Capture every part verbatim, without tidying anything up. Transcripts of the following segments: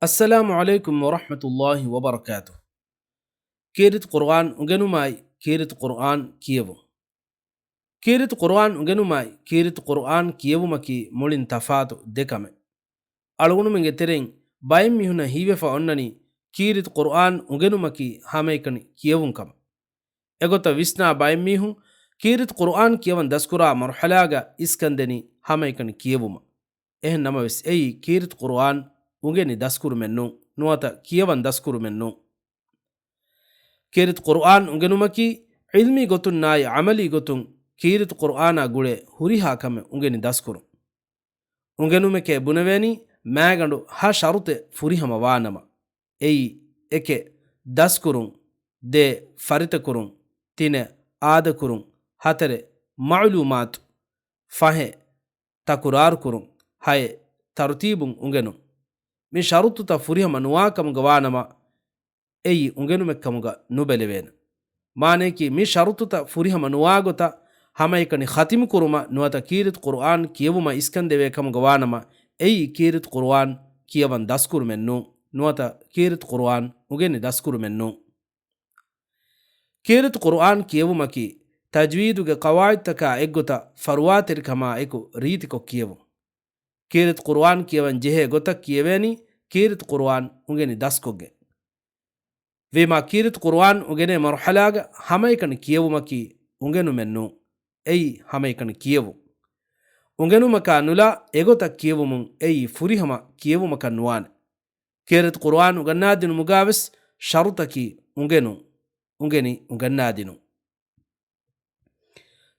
އައްސަލާމު ޢަލައިކުމް ވަރަޙްމަތުﷲި ވަބަރަކާތުހު. ކީރިތި ޤުރުއާން އުނގެނުމާއި ކީރިތި ޤުރުއާން ކިޔެވުން. ކީރިތި ޤުރުއާން އުނގެނުމާއި ކީރިތި ޤުރުއާން ކިޔެވުމަކީ މުޅިން ތަފާތު ދެ ކަމެއް. އަޅުގަނޑުމެންގެ ތެރެއިން ބައެއް މީހުންނަށް ހީވެފަ އޮންނަނީ ކީރިތި ޤުރުއާން އުނގެނުމަކީ ހަމައެކަނި ކިޔެވުން ކަމަށް. އެގޮތަށް ވިސްނާ ބައެއް މީހުން ކީރިތި ޤުރުއާން ކިޔަވަން ދަސްކުރާ މަރުޙަލާގަ އިސްކަންދެނީ ހަމައެކަނި ކިޔެވުމަށް. އެހެން ނަމަވެސް އެއީ ކީރިތި ޤުރުއާން އުނގެނި ދަސްކުރުމެއް ނޫން، ނުވަތަ ކިޔަވަން ދަސްކުރުމެއް ނޫން. ކީރިތި ޤުރުއާން އުނގެނުމަކީ ޢިލްމީ ގޮތުންނާއި ޢަމަލީ ގޮތުން ކީރިތި ޤުރުއާނާ ގުޅޭ ހުރިހާ ކަމެއް އުނގެނި ދަސްކުރުން. އުނގެނުމެކޭ ބުނެވޭނީ މާގަނޑު ހަ ޝަރުޠެއް ފުރިހަމަ ވާނަމަ، އެއީ، އެކެއް، ދަސްކުރުން، ދޭ، ފަރިތަކުރުން، ތިނެއް، އާދަކުރުން، ހަތަރެއް، މަޢުލޫމާތު، ފަހެއް، ތަކުރާރުކުރުން، ހައެއް، ތަރުތީބުން އުނގެނުން. މި ޝަރުޠުތައް ފުރިހަމަ ނުވާ ކަމުގަ ވާނަމަ، އެއީ އުނގެނުމެއްކަމުގަ ނުބެލެވޭނެ. މާނަޔަކީ، މި ޝަރުޠުތައް ފުރިހަމަ ނުވާގޮތަށް ހަމައެކަނި ޚަތިމުކުރުމަށް ނުވަތަ ކީރިތި ޤުރުއާން ކިޔެވުމަށް އިސްކަންދެވޭ ކަމުގަ ވާނަމަ، އެއީ ކީރިތި ޤުރުއާން ކިޔަވަން ދަސްކުރުމެއް ނޫން، ނުވަތަ ކީރިތި ޤުރުއާން އުނގެނި ދަސްކުރުމެއް ނޫން. ކީރިތި ޤުރުއާން ކިޔެވުމަކީ، ތަޖްވީދުގެ ޤަވާޢިދުތަކާ އެއްގޮތަށް ފަރުވާތެރިކަމާ އެކު ރީތިކޮށް ކިޔެވުން. ކީރިތި ޤުރުއާން ކިޔަވަން ޖެހޭ ގޮތަށް ކިޔެވޭނީ ކީރިތި ޤުރުއާން އުނގެނި ދަސްކޮށްގެން. ވީމާ ކީރިތި ޤުރުއާން އުނގެނޭ މަރުޙަލާގަ ހަމައެކަނި ކިޔެވުމަކީ އުނގެނުމެއް ނޫން. އެއީ ހަމައެކަނި ކިޔެވުން. އުނގެނުމަކާ ނުލާ އެގޮތަށް ކިޔެވުމުން އެއީ ފުރިހަމަ ކިޔެވުމަކަށް ނުވާނެ. ކީރިތި ޤުރުއާން އުނގަންނާދިނުމުގާވެސް ޝަރުޠަކީ އުނގެނުން، އުނގެނި އުނގަންނާދިނުން.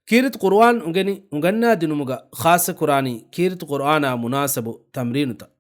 ކީރިތި ޤުރުއާން އުނގެނި އުނގަންނާދިނުމުގަ ޚާއްޞަކުރާނީ ކީރިތި ޤުރުއާނާ މުނާސަބު ތަމްރީނުތައް.